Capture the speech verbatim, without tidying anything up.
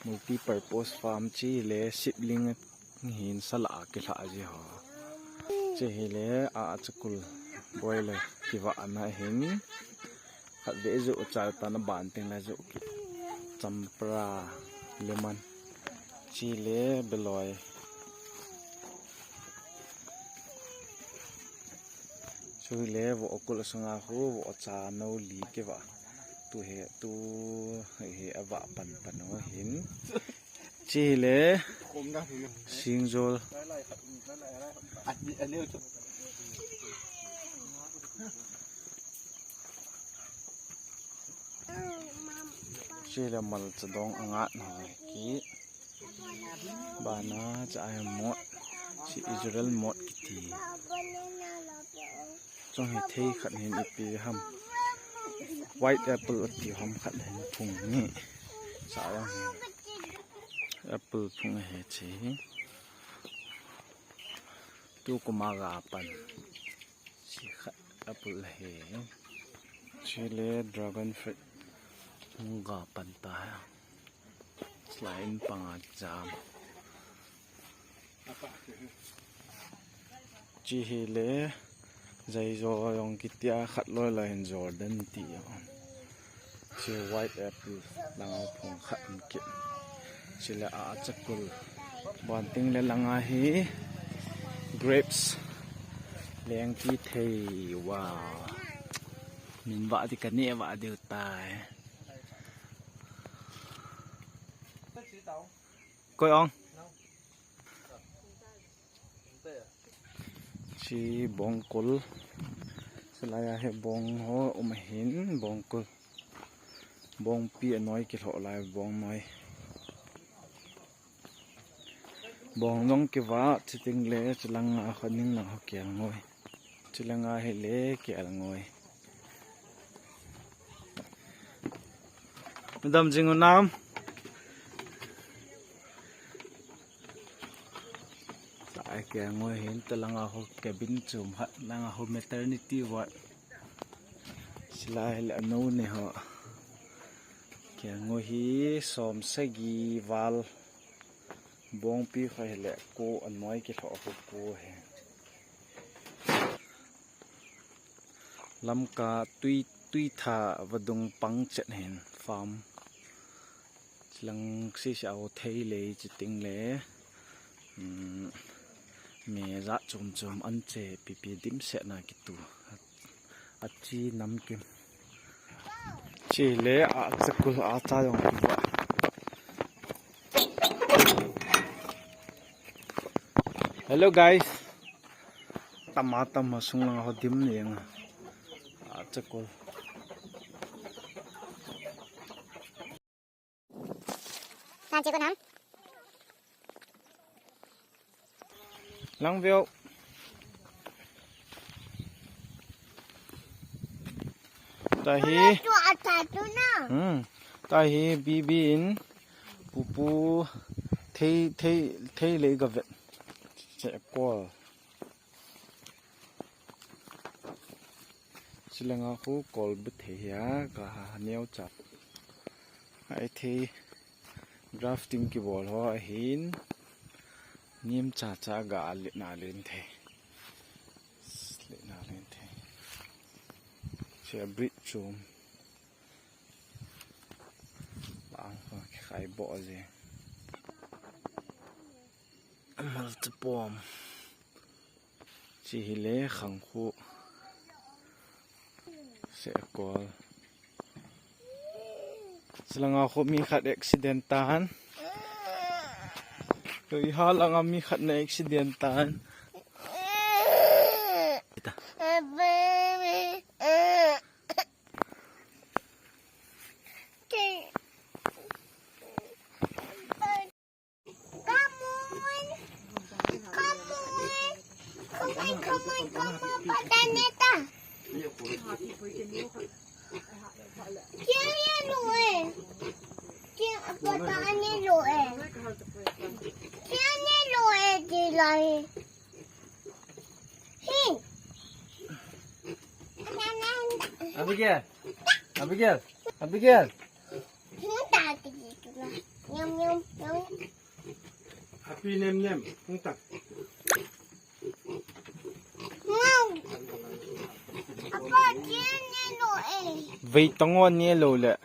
Multi purpose farm, chule seedling hin sala a kilha ji ho. Chule a, achakul boiler kivah na hin. Khatvei joh chai tan, aban teng le joh kit. Champra, lemon. Chule beloi. Chule vohkul sunga khu vohcha nou li kivah. Tu hi, tu hi avah pan pan u ahin. Chule singjol. Chule malcha dong angat na ho hi. Bana cha ai mot. Chi Israel mot kiti. Chung hi thei khat hin ipi ham. White apple ati ham, khat hin phung ni. Cha ai apple phung hi chi. Tu kuma ga pan. Chi khat apple hi. Chule dragon fruit. Hung ga pan ta. Chule in panga jam. Chi hile, jaijo jong kitia, khat loi loi hin Jordan ti jong. Chi white apple, langa phung khat um kit. Chule a, achakul. Banting le langa hi grapes. Lengpi thei, wow. Min vah di, kaneh vah diu tai. Koi ong. Chi bongkul. Chulai a hi bong ho um ahin, bongkul. Bongpi anoi kilhoh lai, bong noi. Bong jong kivah, chuteng le chulang a kho ning lang ho kial ngoi. Chulang a hile kial ngoi. Madam jing u nam. Ai, kial ngoi hin, ta langa ho cabin chom khat, langa ho maternity ward. Chulai hile anu ne ho. Kial ngoi hi som sagi val. Bongpi kho hile ko anoi kilhoh ko ko hi. Lamka tui, tui tha vadung pang chet hin farm. Chilang sisi a ho thei lei chuteng le, um, me jat chom chom an che pipi dimset na kitu. Achi namkim. Chule a, achakul a cha jong kivah. Hello guys. Tama tama sung lang ho dim ni ang. Achakul. Tan che ko nam. Lang veo. Tahi. Tu ata tu na. Hmm. Tahi bibi in pupu thei, thei, thei lei ga vet. Che ko. Chulanga khu kolbe thei hi a, ka ha neo cha. Ai thei grafting kibol ho ahin. Nim cha cha ga le na len thei. Le na len thei. Che brit chum. Lang ho khai bo je. Mal cha pom. Chi hile khang khu. Se kol. Chulanga khu mi khat accident tan. Tui ha langa mi khat na accident tan. Come on. Come on. Come on, come on, come on, Pataneta. Kya ye lo hai? Kya pata nahi lo hai? Kya nahi lo hai, Dilai? Hey. Abigail. Abigail. Abigail. Hey, Daddy. Yum, yum, yum. Api nem nem. Hung tang. Wow. Apa dia ni no eh? Vei tongo ni lo le.